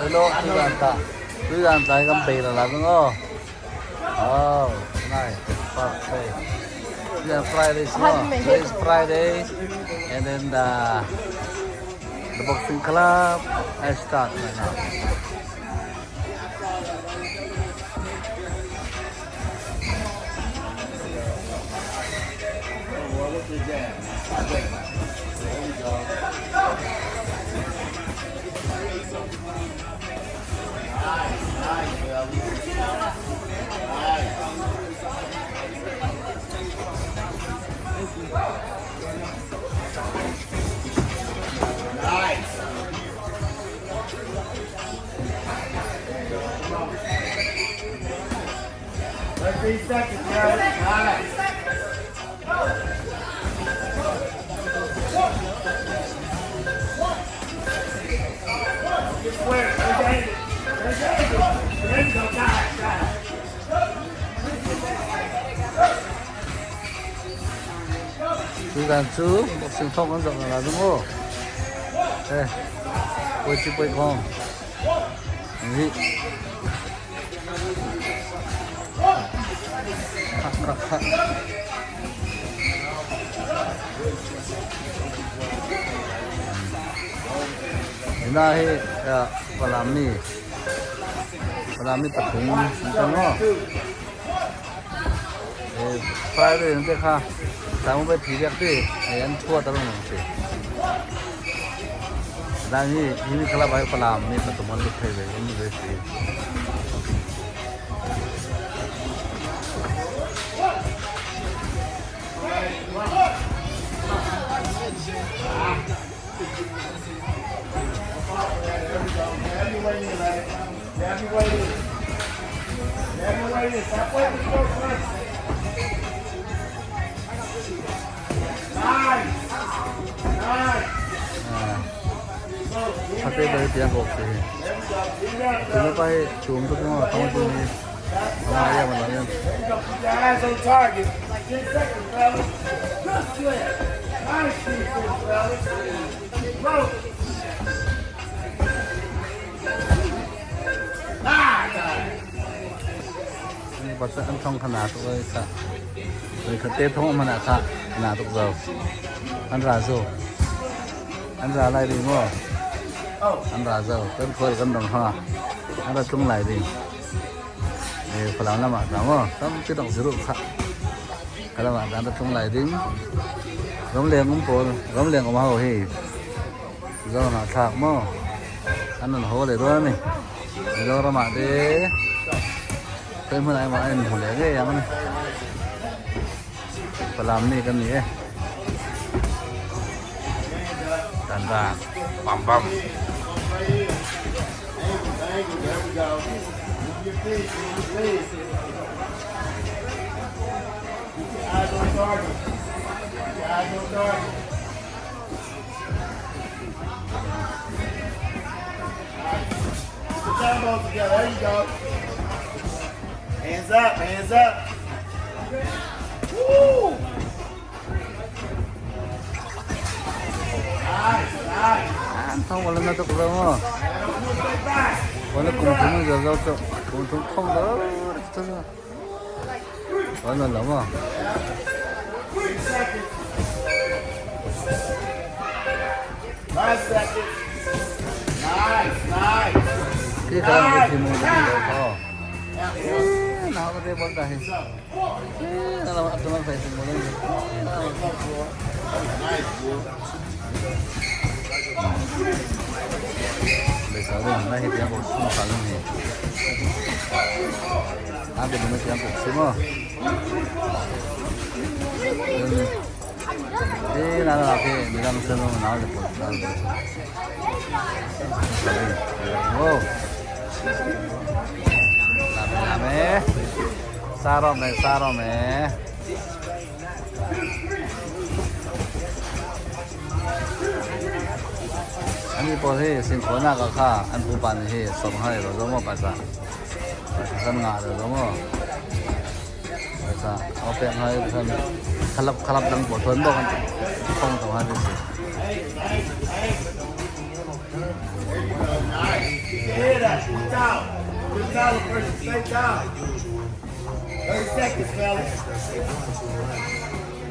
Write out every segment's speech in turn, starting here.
Hello, tu dan ta. Tu dan ta kan pe la la ngo. Oh, nice. Perfect. Yeah, Friday is no. Today is Friday, and then the the boxing club I start right now. Chu dan chu boxing thawk an zawh la chu maw e pawi chi pawi khawng hi kha kha kha hina hi Falam mi Falam mi pathum an ta maw Friday te kha tlangval bai thi vek ti hei an chhuat a rawn awm si dan hi hi mi thlalak ah hian Falam mi pathum an lut thei ve an ni ve si. Thate ber piang bawk si hi tuna pa hi chhum te pawh a thang chu ni a ngai em a lang hian bus an thong kha na tuk ai kha voi khat te thong hmanh ah kha na tuk zo an ra zo an ra lai ding maw an ra zo kan khual kan dong ha an ra tlung lai ding e Falam lam ah ta maw tampi dong si ruh kha Falam ah ta an ra tlung lai ding ramleng um pawl ramleng um ho hi Mizoram ah thlak maw an rawn haw leh dawn a ni Mizoram ah te khawi hmunah emaw an inhmu leh ngei ang a ni Falam mi kan ni e dan dan bam bam. Hands up, hands up. Woo! Nice, nice. An thong wala na tuk zo maw. Wala kum thum zo zo chu kum thum thong zo chu chu. Wala lo maw. 5 seconds. Nice, nice. Khi khá là cái thì mình cũng được thôi. Nào có thể bấm tay. Nào là tụi nó phải dùng một lần. Bây giờ mình đây thì tiếng của chúng ta luôn nhỉ. À, bây giờ mình tiếng của chúng mà. Thế là là cái mình đang xem nó nói được một lần. Wow. Làm ấy. Sao rồi mày, sao rồi mày. Ani pawl hi singkhawnnak ah kha an pupa nih hi sawm hai ro zo maw paisa paisa kan ngah ro zo maw paisa au pek hai khan khalap khalap dang pawl thuan bawk an thong tong hai si. Keep your head up. Keep down. Keep down, person. Stay down. 30 seconds, fellas.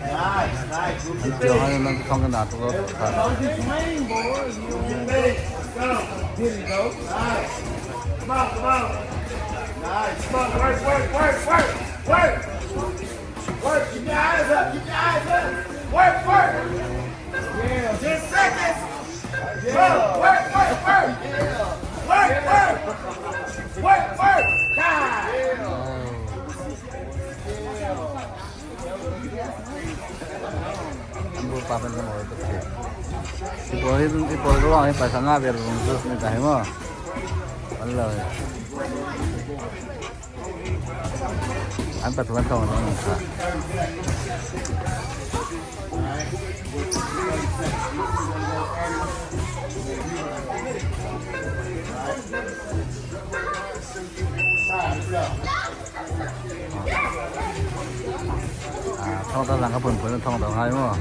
Nice, nice. Move your tiang feet. hian an thawng a tuk a kha. Move your feet. Let's go. Here you go. Nice. Come on, come on. Nice. Come on, work, work, work, work, work. Work. Keep your eyes up. Keep your eyes up. Work, work. Yeah. 10 seconds. Go. Work, work, work. Work, work. Work, work. Time. An bur pa pen mawi tuk si. Hi pawl hi hi pawl ruang hi paisa ngah ve rung cu ni ta hi maw. An lo. An pathum an thong rong kha. Thong ta lang ka phun phun thong tong hai maw.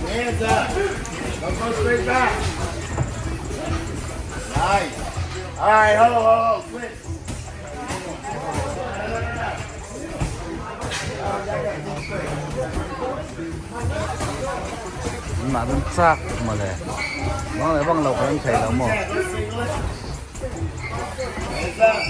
Hands up. Don't go straight back. Nice. All right, hold, hold, hold. Switch. Mah cun cak tuk mawle. Bang le bang lo kha an thei lo maw. Let's single it. Hands up.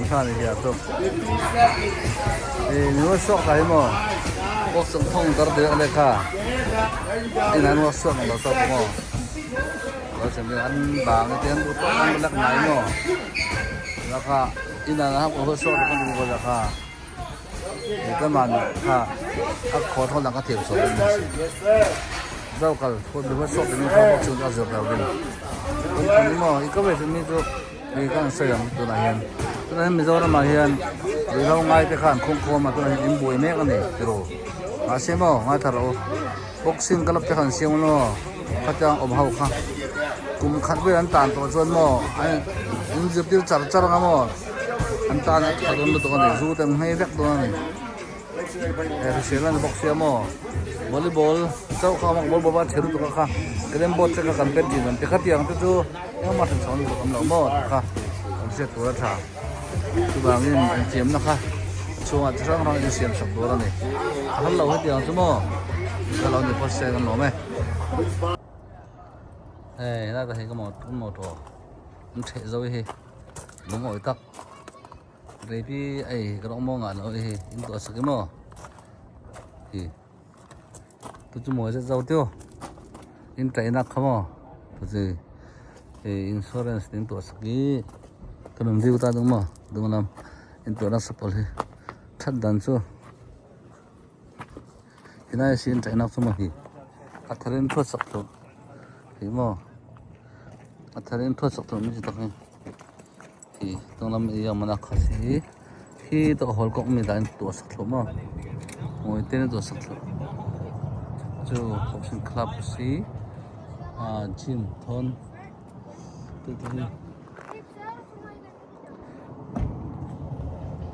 Kha ni hiar tuk. 15 seconds. E ni suak ta hi maw. Bok sung thong tar dek le kha. Hands up. There you go. In an wa suak lo to maw. Lo sem an bang te an bu to an lak ngai maw. La kha in an ha ko suak kan bu la kha. Ni kan ma ni kha a kho thong lang ka thiam so Yes, sir. Yes, sir. Zau kal phun bi suak mi kha bok chung a zir lo ding. Kan thun maw i ka ve mi chu ni kan sayang tunah hian. Tunah hian Mizoram ah hian ruihhlo ngai te kha an khung khawm a tunah hian in buai mek a ni tiraw. Mahse maw ngai thar rawh u boxing club te kha an siam maw khatiang awm ho kha kum khat vel an tan tawh chuan maw an in zirtir char char anga maw an tan a tha dawn lutuk a ni zu te an nghei vek dawn a ni. He hrisel a ni bawk sia maw volleyball chauh kha a awm a volleyball a chhe lutuk a kha carrom board te kha kan pet thin an ti khatiang te chu engmah hran chho lutuk awm lo maw tih kha kan hriat tur a tha chuvangin infiamna kha a chhungah chi hrang hrang insiam sak tur a ni a hal lo hetiang chu maw ka lo ni phawt se kan lawm e. Hei helai te hi ka motor an theh zo hi lungawi tak. Reipi ei ka rawng maw ngah lo hi in tuah sak i maw hi tu chu mawi zet zo teu in taih nak kha maw tu chu hei insurance in tuah sak i ka rawn view ta ding maw dung lam in tuah nasa pawl hi that dan chu helai si in taih nak chu maw hi a thar in thuat sak tawh hi maw a thar in thuat sak tawh mai chi tak hi. Hi tunglam i a mana kha si hi to hol kawk mi dan tuah sak thluah maw ngawi ten a tuah sak thluah chu boxing club si ah gym thawn te te hi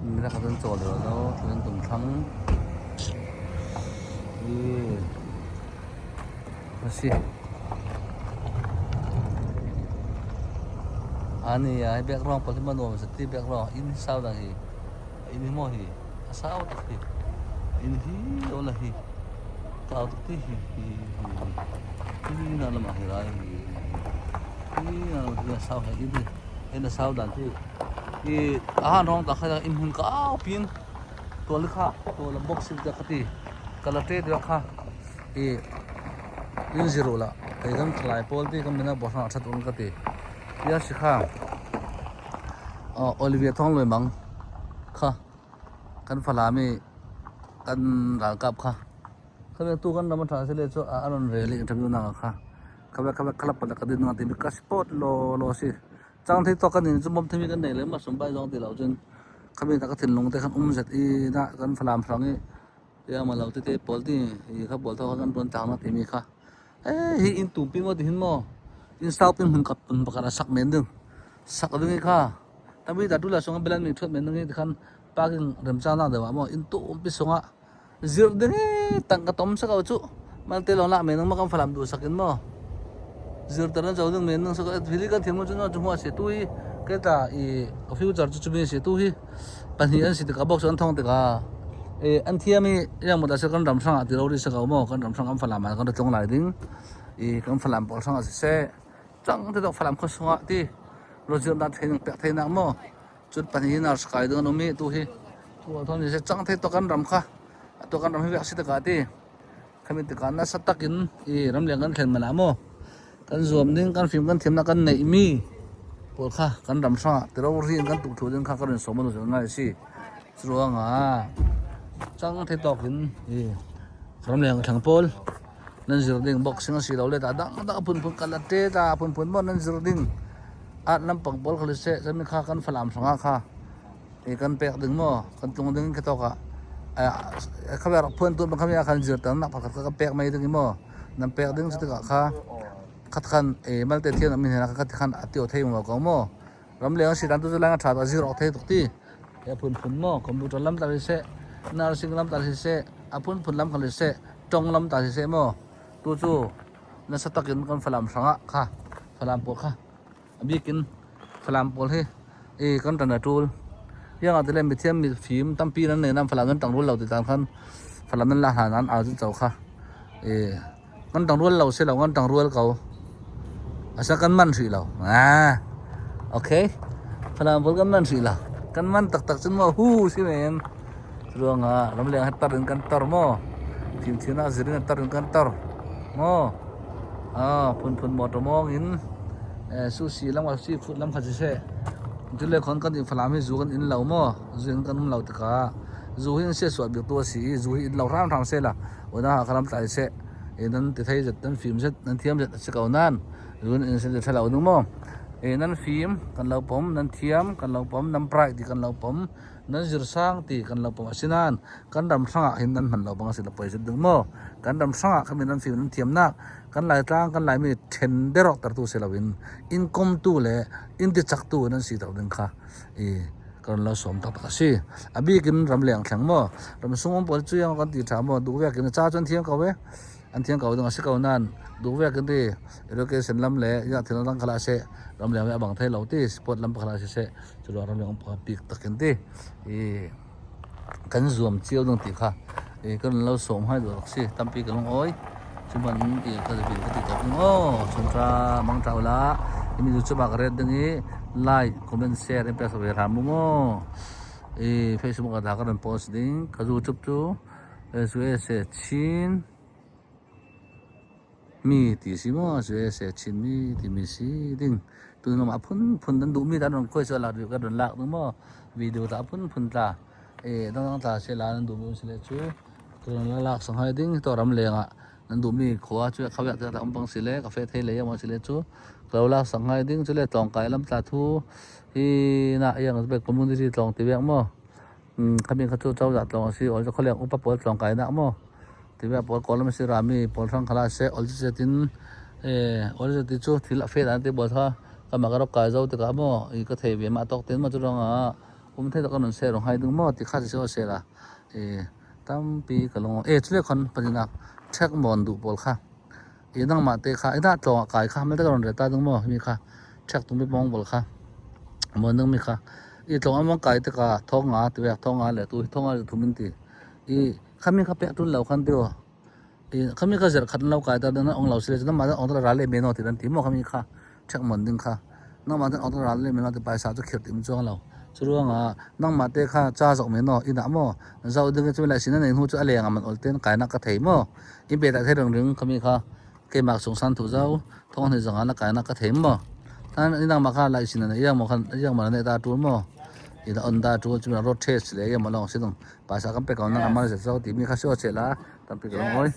mi la khat an chawl deuh lo chuan tumthlang hi a si. Ani a hei background pawh hi maw nuam zet hi background in hi sau dan hi a in hi maw hi a sau tak hi a in hi aw la hi kau tak te hi hi hi hi na lamah hi lai hi hi na lamah hi a sau he in hi in a sau dan hi hi a han rawng tak kha in hmun kau pin tual kha tual boxing te kha ti karate te kha ih in zir uh lah kei kan thalai pawl te kan mina bawrhna a that un ka ti tia si kha aw Olivia thawng lui mang kha kan fala mi kan ralkap kha khawvel tu kan ram a tha se le chu a rawn rel hi interview na kha khawvel khawvel khalap pala ka din nga ti mi ka sport lo lo si chang thei tawk ka nin chu mawm thei mi kan nei lem a sumpai zawng ti lo chuan khami ta ka thinlung te khan um zet i na kan falam hrang i Tia maw lo te te pawl ti hi kha pawl tho kha kan rawn tang na timi kha e hi in tum pi maw ti hin maw in sau pin hmun kap pun pakhat a sak men ding. Sak ding i kha tami ta tula songa belan mi thot men ding i tikhan parking remchang nak deuh ah maw inn tuh pi sungah zirh ding i tangka tom si ko cuh. Malte lawng lak men ding maw kan Falam duh sak in maw zirter an co ding men ding si ko. Hili kan thiam lo cun cu hmuh a si. Tu hi kei ta i future cu cumi a si. Tu hi pahnih an si tikah box an thong tikah i an thiam i iang maw dah si kan ram hrangah ti rori si ko maw kan ram hrang kan Falam ah kan ra tlung lai ding i kan Falam pawl hrangah siseh cang te dok Falam khua sungah ti rozir na training pek theinak maw cun pahnih in ar kai ding an um i tu hi tu thon ni se cang thei to kan ram kha to kan ram hi vek si tikah ti khami tikah na sa takin i ramleng kan thlen mana maw kan zuam ding kan fim kan thiamnak kan neih mi pawl kha kan ram hrangah tiro ri in kan tuk thu ding kha kan rin som anu ngai si curuangah cang thei tawk in i ramleng thlang pawl nan zir ding boxing a si lo le ta dang dang phun phun kalate ta phun phun mo nan zir ding at lampang pawl khali se chami kha kan Falam hrangah kha i kan pek ding maw kan tlung ding khi tawk ah khaber phuan tu bang khami khan zir tan nak pakhat ka pek mai ding maw nan pek ding chu tikah kha khat khan e malte thian amin hena khat khan atio thei mo ko maw ram leng si dan tu lang tha ta zir ok thei tuk ti ya phun phun maw computer lam ta se nursing lam ta se a phun phun lam kan se tong lam ta se maw tu chu na sa takin kan Falam hrangah kha Falam pawl kha a bikin Falam pawl hi i kan ṭan a ṭul. Iang ah tile mithiam mifim tampi nan nei nan Falam nan ṭangrual lo ti tan khan Falam nan lak hna nan au cun co kha i kan ṭangrual lo si lo kan ṭangrual ko. Asa kan man hrih lo. Ah, okay. Falam pawl kan man hrih lo. Kan man taktak cun maw hu si men. Ruangah ramleng he tar in kan tar maw. Fimthiam ah zir in tar in kan tar. Maw. Ah, phunphun motor mawng in sushi lam seafood lam kha siseh cule khon kan in Falam hi zu kan in lo maw zu in kan um lo tikah zu hi in sia sual bik tu a si i zu hi in lo hramhram se la una ka ram tlai seh e nan ti thei zet nan fim zet nan thiam zet a si ko nan zu in se thalo nu maw e nan fim kan lo pom nan thiam kan lo pom nan prai ti kan lo pom nan zir sang ti kan lo pom asinan kan ram hrangah hin nan hman lo bang a si la poi zet ding maw kan ram hrangah khamin nan fim nan thiam nak kan Laitlang kan Laimi then derok tertu si loin in komtu le in ti chaktu nan si ter ding kha i kan lo som tak tak a si a bikin ramleng thleng maw ram sungum pawl chu yang kan ti tha maw duh vekin cha chuan thiam ko ve an thiam ko ding a si ko nan duh vekin ti education lam le ya thil dang khala se ramleng le abang thei lo ti sport lam khala se se chu ramleng um pik takin ti i kan zuam cio ding ti kha i kan lo sawm hai duh rak si tampi ka lung awi cuman i ka bin ka ti tawp ning aw chungtra mang tau la imi du chuba ka ret ding i like comment share in pe sa ve ram mu mo i Facebook a da ka ran post ding ka YouTube chu su se chin Mi ti si maw si Chinmi timi si ding tunum a phunphun nan duhmi dah nan khuai sual ah kan run lak ding maw video tah a phunphun tla e dangdang tla se la nan duhmi um si le cu kan run lak sang hai ding to ram leng ah nan duhmi khua cu khawiak te um pang si le ka fe thei lei maw si le cu ka lak sang hai ding cu le tlawngkai lam tla thu hi na yang community tlawng ti vek maw Khami kha cu cozah tlawng a si. Ol cu khualeng upa pawl tlawngkai nak maw timi pawl Kawlram a si rami pawl hrang khala seh ol cu tin ol cu ti cu thil a fe dan ti bawl kha kama ka rak kai zo tikah maw i ka thei ve ma tok tin ma cu ruangah um thei ka nun se rong hai ding maw ti kha si se la e tampi ka lung e chule khon paninak thek mon du pawl kha i nangmah te kha ina tlawng ah kai kha mel te ka ron re ta ding maw mi kha ṭhek tung mi mong bol kha mon ding mi kha i tlawng among kai te ka thong nga ti vek thong nga le tu thong nga thum in ti i khami kha pek tul lo khan tio i khami kha zer khat lo kai ta ding ong lo sile chu ma ong ra le me no ti dan ti mo khami kha ṭhek mon ding kha nangmah ten ong ra le me no ti paisa chu khir tim chuang lo chu ruanga nangmah te kha cha zok me no ina mo zau ding chu lai sin nei hu chu aleng aman ol ten kai na ka thei mo In pe dah thei reng ring khami kha keimah sung san thu zau thong hni zanga na kai na ka them mo tan inang ma kha lai sin na yang mo khan yang ma ne ta tu mo ina on da tu chu road test le yang mo long sidong paisa kan pe kaw na amal se zau ti mi kha sio che la tam pi ka oi.